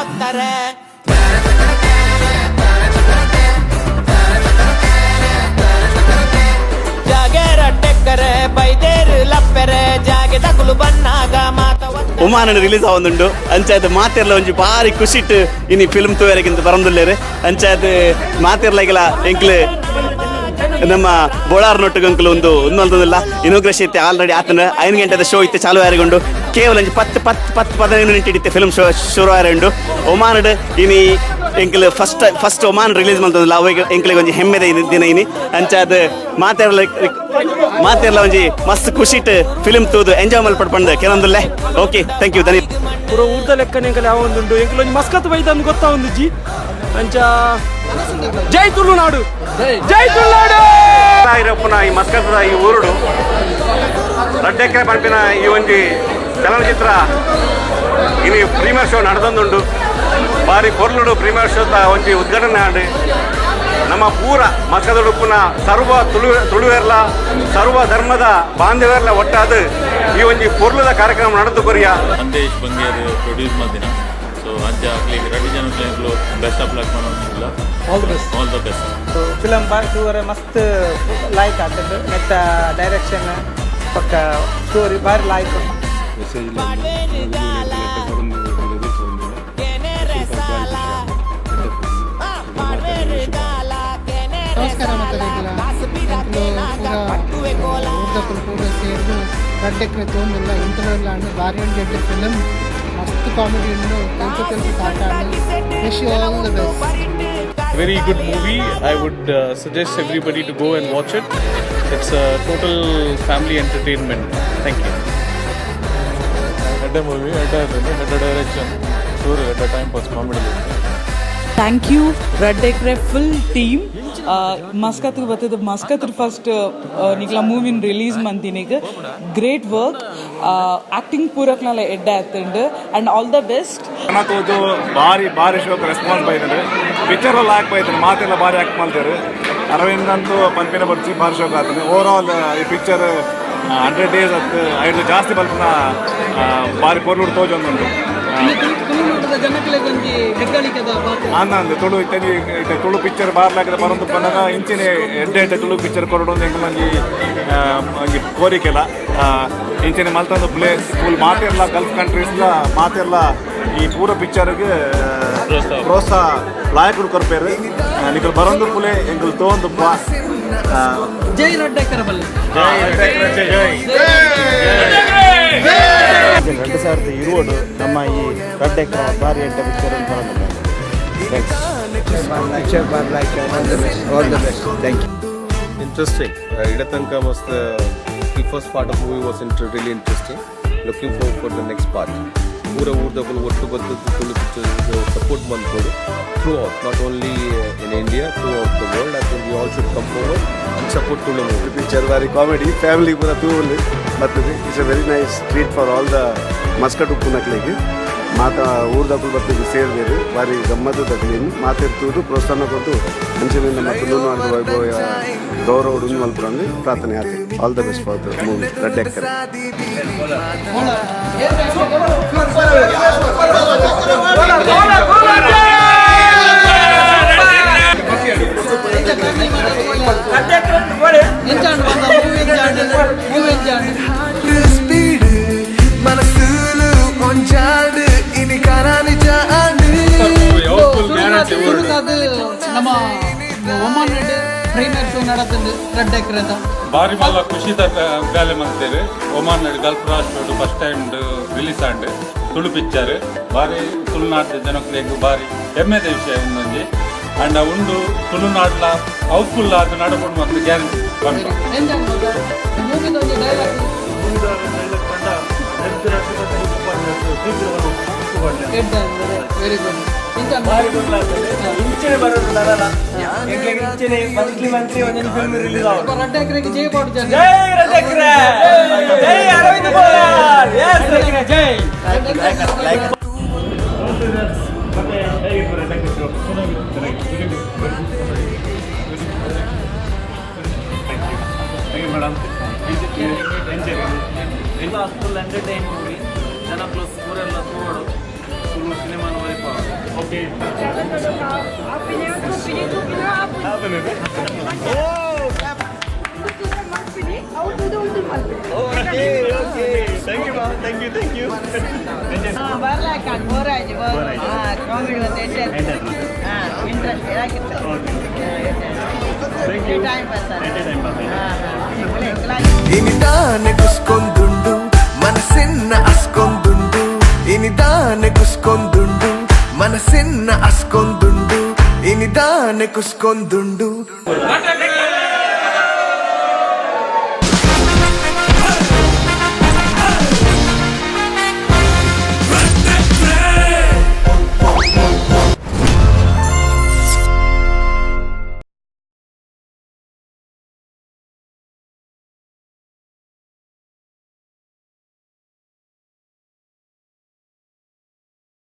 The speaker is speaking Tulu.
ಒತ್ತರೆ ಜಾಗೇರ ಟೆಕ್ಕರೆ ಬೈದೇರು ಲಪ್ಪೆರೆ ಜಾಗೆ ತಗುಲು ಬನ್ನಾಗ ಮಾತ ಒತ್ತರೆ ಒಮಾನಡ್ ರಿಲೀಸ್ ಆವೊಂದುಂಡು ಅಂಚಾದ್ ಮಾತೆರ್ಲ ಒಂಜಿ ಬಾರಿ ಖುಷಿಟ್ ಇನಿ ಫಿಲ್ಮ್ ತೂವರೆಗಿಂತ ಬರಂದುಲ್ಲೇರು. ಅಂಚಾದ್ ಮಾತೆರ್ಲಾಗಿಲ ಎಂಕ್ಲು ನಮ್ಮ ಬೋಳಾರ್ ನೊಟ್ಟುಗಂಕಲು ಒಂದು ಒಂದೊಂದಿಲ್ಲ ಇನೋಗ್ರೇಷನ್ ಇತ್ತೆ ಆಲ್ರೆಡಿ ಆತನ 5 ಗಂಟೆದ ಶೋ ಇತ್ತೆ ಚಾಲು ಆರಿಗೊಂಡು ಕೇವಲ ಒಂಜಿ 10 10 10 15 ಮಿನಿಟ್ ಇತ್ತೆ ಫಿಲ್ಮ್ ಶೋ ಶುರು ಆರುಂಡು. ಒಮಾನಡ್ ಇನಿ ಎಂಕ್ಲು ಫಸ್ಟ್ ಫಸ್ಟ್ ಒಮಾನ್ ರಿಲೀಸ್ ಮಲ್ತೊಂದುಲ್ಲ, ಅವು ಎಂಕ್ಲೆಗ್ ಒಂಜಿ ಹೆಮ್ಮೆದ ದಿನ ಇನಿ. ಅಂಚಾದ್ ಮಾತೆರ್ಲ ಮಾತೆರ್ಲ ಒಂಜಿ ಮಸ್ತ್ ಖುಷಿಟ್ ಫಿಲ್ಮ್ ತೂದು ಎಂಜಾಯ್ ಮಲ್ಪಡ್ ಪಂದ್ ಕೆನೊಂದುಲ್ಲೆ. ಓಕೆ, thank you, ಧನ್ಯ. ಪೂರ ಊರ್ದ ಲೆಕ್ಕನೆ ಎಂಕಲೆ ಯಾವೊಂದುಂಡು, ಎಂಕಲೊಂಜಿ ಮಸ್ಕತ್ ಬೈದಂದು ಗೊತ್ತಾವೊಂದುಜ್ಜಿ. ಅಂಚ ಜೈ ತುಳುನಾಡು, ಜೈ ತುಳುನಾಡು. ಇರಪ್ಪನ ಈ ಮಸ್ಕತ್ತದ ಈ ಊರುಡು ರಡ್ಡೆಕ್ಕರೆ ಪನ್ಪಿನ ಈ ಒಂಜಿ ಚಲನಚಿತ್ರ ಇನಿ ಪ್ರೀಮಿಯರ್ ಶೋ ನಡೆದೊಂದುಂಡು. ಬಾರಿ ಪೊರ್ಲುಡು ಪ್ರೀಮಿಯರ್ ಶೋತ ಒಂಜಿ ಉದ್ಘಾಟನೆ ಆಂಡ್. ನಮ್ಮ ಪೂರ ಮಸ್ಕದುಡುಪ್ಪುನ ಸರ್ವ ತುಳು ತುಳುವೆರ್ಲ ಸರ್ವ ಧರ್ಮದ ಬಾಂಧವ್ಯರ್ಲ ಒಟ್ಟಾದ ಈ ಒಂಜಿ ಪೊರ್ಲುದ ಕಾರ್ಯಕ್ರಮ ನಡೆದು ಕೊರಿಯ. ಸಂದೇಶ್ ಬಂಗೇರ್ ಪ್ರೊಡ್ಯೂಸ್ ಮಲ್ದಿನ. ಸೊ ಅಂಚ ಅಕ್ಲೆಗ್ ರಡ್ಡ್ ಜನಕ್ಲೆಗ್ಲ ಬೆಸ್ಟ್ ಆಫ್ ಲಕ್ ಪನೊಂದುಲ್ಲ. All the best. All the best. Film bar ತೂವರೆ ಮಸ್ತ್ ಲಾಯ್ಕ್ ಆತುಂಡು. ನೆತ್ತ ಡೈರೆಕ್ಷನ್ ಪಕ್ಕ ಸ್ಟೋರಿ ಬಾರಿ ಲಾಯ್ಕ್ ಉಂಡು. ಪಾಡ್ವೇರು ದಾಲ ಕೆನೆರೆ ಸಾಲ ಪಾಡ್ವೇರು ದಾಲ ಕೆನೆರೆ ನಮಸ್ಕಾರ. ಸಾಲ ಮಾತಾಡಿಲ್ಲ. ಕಾಸು ಪಿರತ್ತೇನಾಗ ಪಟ್ಟುವೆ ಕೋಲ. ಊರ್ದಕುಲು ಪೂರ ಸೇರ್ದು ರಡ್ಡೆಕ್ರೆ ತೋಂದಿಲ್ಲ ಇಂಟರ್ವೆಲ್ ಆಂಡ್ ಬಾರಿ ಒಂಜಿ ಎಡ್ಡೆ ಫಿಲಮ್, ಮಸ್ತ್ ಕಾಮಿಡಿ ಉಂಡು. ತೆಲ್ತು ತೆಲ್ತು ಸಾಕಾಂಡ್. Wish you all the best. Very good movie. I would suggest everybody to go and watch it. It's a total family entertainment. Thank you. ಎಡ್ಡೆ ಮೂವಿ, ಎಡ್ಡೆ ಎಡ್ಡೆ ಡೈರೆಕ್ಷನ್, ಸೂರು ಎಡ್ಡೆ time pass comedy. Thank you Raddekere full team. ಮಸ್ಕತ್ಗೆ ಬರ್ತದೆ, ಮಸ್ಕತ್ ಫಸ್ಟ್ ನಿಕ್ಲ ಮೂವಿನ ರಿಲೀಸ್ ಮಂತಿನಿಗ್. ಗ್ರೇಟ್ ವರ್ಕ್, ಆಕ್ಟಿಂಗ್ ಪೂರಕ್ನಲ್ಲ ಎಡ್ಡೆ ಆತುಂಡು ಆ್ಯಂಡ್ ಆಲ್ the best. ತೂದು ಬಾರಿ ಬಾರಿ ಶೋಕ್ ರೆಸ್ಪಾನ್ಸ್ ಬೈದಂಡು. ಪಿಕ್ಚರ್ ಎಲ್ಲ ಹಾಕ್ ಬೈತಾನೆ, ಮಾತೆಲ್ಲ ಬಾರಿ ಆಕ್ಟ್ ಮಾಡ್ತಾರೆ. ಅರವಿಂದ್ ಅಂತೂ ಪನ್ಪಿನ ಬರ್ಚಿ, ಬಾರಿ ಶೋಕ್ ಆತನೆ. ಓವರ್ ಆಲ್ ಈ ಪಿಕ್ಚರ್ 100 ಡೇಸ್ ಅತ್ತು ಐದು ಜಾಸ್ತಿ ಬಲ್ಪನ ಬಾರಿ ಪೊರ್ಲುಡು ತೋಜೊಂದುಂಡು. ತುಳುನಾಡದ ಜನಕ್ಲೆಗ್ ಒಂಜಿ ಹೆಗ್ಗಳಿಕೆದ ಪಾತ್ರ. ಅಂದ ತುಳು ಇತ್ತೆ ಇತ್ತೆ ತುಳು ಪಿಕ್ಚರ್ ಬಾರ್ಲಾಗದ ಬರೊಂದು ಪನ್ನಗ ಇಂಚಿನ ಎಡ್ಡೆ ಎಡ್ಡೆ ತುಳು ಪಿಕ್ಚರ್ ಕೊರಡು ಎಂಕಲ್ನ ಒಂಜಿ ಒಂಜಿ ಕೋರಿಕೆಲ. ಇಂಚಿನ ಮಲ್ತೊಂದು ಪ್ಲೇ ಫುಲ್ ಮಾತೆರ್ಲ ಗಲ್ಫ್ ಕಂಟ್ರೀಸ್ಲ ಮಾತೆರ್ಲ ಈ ಪೂರ ಪಿಕ್ಚರ್ಗೆ ಪ್ರೋತ್ಸಾಹ ಲಾಯಕರು ಕೊರ್ಪೇರು. ನಿಕಲ್ ಬರೊಂದು ಪುಲೆ ಎಂಕಲ್ ತೋಂದು. ಜೈ ರಡ್ಡೆಕ್ಕರ ಬಲ್ಲಿ. ಜೈ. 2020 ನಮ್ಮ ಈ ರಡ್ಡೆಕ್ರ ಬಾರಿ ಎಡ್ಡೆ ಪಿಕ್ಚರ್ ಅಂತ. Picture bar like. All the best, all the best, thank you. Interesting. ಇಡತನಕ ಮಸ್ತ್. The first part of movie was really interesting. Looking forward for the next part. ಪೂರ ಊರ್ದಕುಲು ಒಟ್ಟು ಬತ್ತದು ತುಳು ಪಿಕ್ಚರ್ ಸಪೋರ್ಟ್ ಮನ್ಪೊಡು. Throughout, not only in India, throughout the world, I think we all should come forward and support Tulu movie. Picture ಬಾರಿ ಕಾಮಿಡಿ, ಫ್ಯಾಮಿಲಿ ಪೂರ ತೂವೊಲಿ ಬರ್ತದೆ. It's a very nice treat for all the Muscat ಉಪ್ಪುನಕ್ಲೆಗ್. ಮಾತ ಊರ್ದಕುಲು ಬರ್ತದೆ ಸೇರ್ಬೇರು, ಬಾರಿ ಗಮ್ಮತ್ತದ ಫಿಲಿಮ್. ಮಾತೆರ್ತೂದು ಪ್ರೋತ್ಸಾಹ ಕೊಟ್ಟು ಅಂಚನೆ ನಮ್ಮ ತುಳುನಾಡು ವೈಭವ ಗೌರವ ಉಂಡು ಮಲ್ಪುರಂದು ಪ್ರಾರ್ಥನೆ ಆತೆ. All the best for the movie Raddekare. ಎಂಚಾಂಡ್ ಬಂದ ಮೂವಿ? ಎಂಚಾಂಡ್ ಮೂವಿ? ಎಂಚಾಂಡ್? ಸ್ಪೀಡ್ ಮನಸ್ಸು ಒಂಜಾಂಡ್ ಇನಿ ಕಾರಾನಿ ಜಾಂಡ್. ಸುರುಕಾದ್ ನಮ್ಮ ಒಮನ್ ಪ್ರೀಮಿಯರ್ ಶೋ ನಡತುಂಡು ರಡ್ಡೆಕ್ರೆದ. ಬಾರಿ ಮಲ್ಲ ಖುಷಿದ ಬೇಲೆ ಮಂತೇರು. ಒಮಾನ್ ಗಲ್ಫ್ ರಾಷ್ಟ್ರಡು first time release and Tulu picture. ಬಾರಿ ತುಳುನಾಡು ಜನಕ್ಲೆಗ್ ಬಾರಿ ಹೆಮ್ಮೆದ ವಿಷಯ ಒಂದೊಂಜಿ. ಅಂಡ ಉಂಡು ತುಳುನಾಡ್ಲ ಹೌಸ್ಫುಲ್ ಆದ್ ನಡಪುಂಡು ಮತ್ತು ಗ್ಯಾರಂಟಿ ಪನ್ಪ. ಎಂಚಾಂಡ್ ಬಂದ ಮೂವಿದ ಒಂಜಿ ಡೈಲಾಗ್? ಎಡ್ಡೆ, ವೆರಿ ಗುಡ್. ಇಂಚಿನ ಬರೋದು ನರನ ಎಂಕ್ಲೆಗ್ ಇಂಚಿನ ಮಂತ್ಲಿ ಮಂತ್ಲಿ ಒಂದೊಂದು ಫಿಲ್ಮ್ ರಿಲೀಸ್ ಆವೊಡು. ರಡ್ಡೆಕ್ರೆಗ್ ಜೈ ಪಾಡು ಜನ. ಜೈ ರಜಕ್ರೆ, ಜೈ ಅರವಿಂದ್ ಬೋಲಾರ್, ಎಸ್ ಜೈ. ಲೈಕ್. ಮತ್ತೆ ಹೇಗಿತ್ತು ರಡ್ಡೆಕ್ರೆ ಶೋ? ಚೆನ್ನಾಗಿ. Thank you madam. Full entertain movie. ಜನಕ್ಲು ಪೂರೆಲ್ಲ ತೂವೊಡು. ತುಳು ಸಿನಿಮಾನ okay. Okay okay, thank you, thank you, thank you. Comedy interest. Thank you. Time pass. Time pass. ಇನಿದಾನೆ ಕುಸ್ಕೊಂದುಂಡು, ಮನಸ್ಸಿನ ಅಸ್ಕೊಂದುಂಡು. ಇನಿದಾನೆ ಕುಸ್ಕೊಂದುಂಡು, ಮನಸ್ಸಿನ ಅಸ್ಕೊಂದುಂಡು. ಇನಿದಾನೆ ಕುಸ್ಕೊಂದುಂಡು.